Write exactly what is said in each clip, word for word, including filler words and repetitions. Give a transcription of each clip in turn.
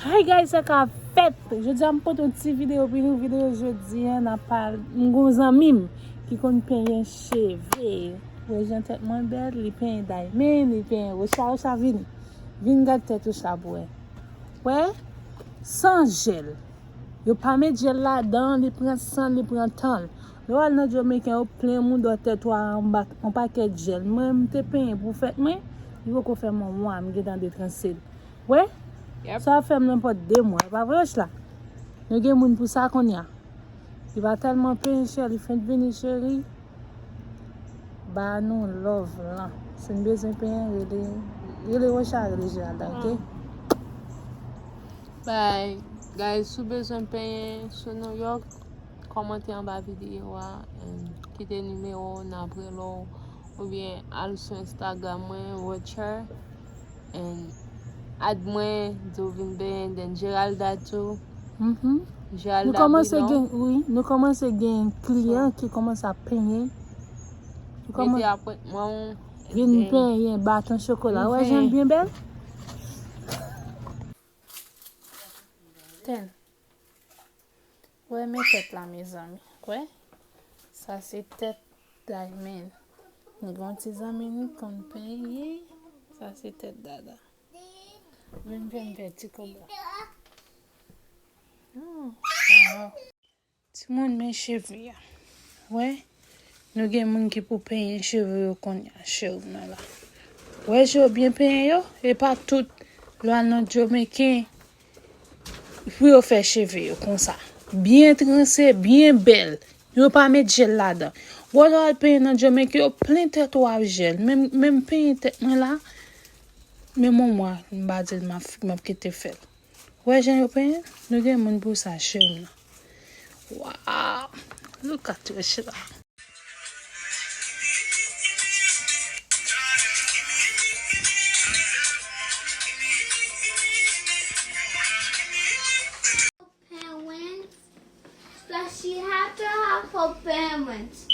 Hi guys, sa k ap fèt? Jodi a m pote yon ti videyo pou nou. Videyo jodi a, n ap pale, m gon zanmi m ki konn penyen cheve. Wè jan tèt mwen bèl, li penyen diamond, li penyen Rocha, Rocha vini. Vin gad tèt Rocha pou wè. Wè, san jèl. Yo pa met jèl ladan, li pran san, li pran tan. Lè w al nan Jamaïcain, yo plen moudò tèt ou a anba yon pakèt jèl. Mwen, m te penyen pou fèt mwen, li poko fè mwa, mwa, m gentan detranse l. Wè? Yep. Sa fè m nenpòt de mwa, e pa vre, Rocha? Nou gen moun pou sa kounye a. Li pa tèlman penyen, cheri, li fenk vini, cheri. Ba nou love lan. Si n bezwen penyen, rele, rele Rocha, rele Geralda, ok? Bye. Guys, si w bezwen penyen sou New York, kòmante anba videyo a, and kite nimewo w, n ap rele w, oubyen al sou Instagram mwen, Rocher, and add mwen, di w vin penyen, then Geralda tou. Mhm. Nou Geralda kòmanse Brilon. Gen, wi, nou kòmanse gen kliyan ki kòmanse ap penyen. Nou kòman- Mete apwentman w, vin then penyen, baton chokola. Wè jan l byen bèl? Tèl. Wè, men tèt la, mezanmi. Wè? Sa se tèt diamond. Nou gen yon ti zanmi nou konn penyen. Sa se tèt dada. Vin fè m fè ti kob la. Hmm, wow. Timoun, men cheve a. Wè? Nou gen moun ki pou penyen cheve yo kounye a, cheri nan la. Wè jan yo byen penyen yo? E pa tout lè w al nan Jamaïcain pou yo fè cheve yo konsa. Byen transe, byen bèl. Yo pa met jèl ladan. Wè lè w al penyen nan Jamaïcain, yo plen tèt ou ak jèl. Menm, menm penyen tèt mwen la, menm yon mwa, m pa di l m ap, m ap kite fè l. Wè jan yo penyen? Nou gen moun pou sa, cheri m nan. Wow! Look at Rochela. Parents, plus she had to have her parents.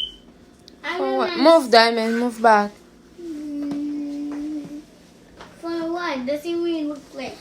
I For what? Remember. Move, Diamond, move back. Mm, for what? Does he really look like?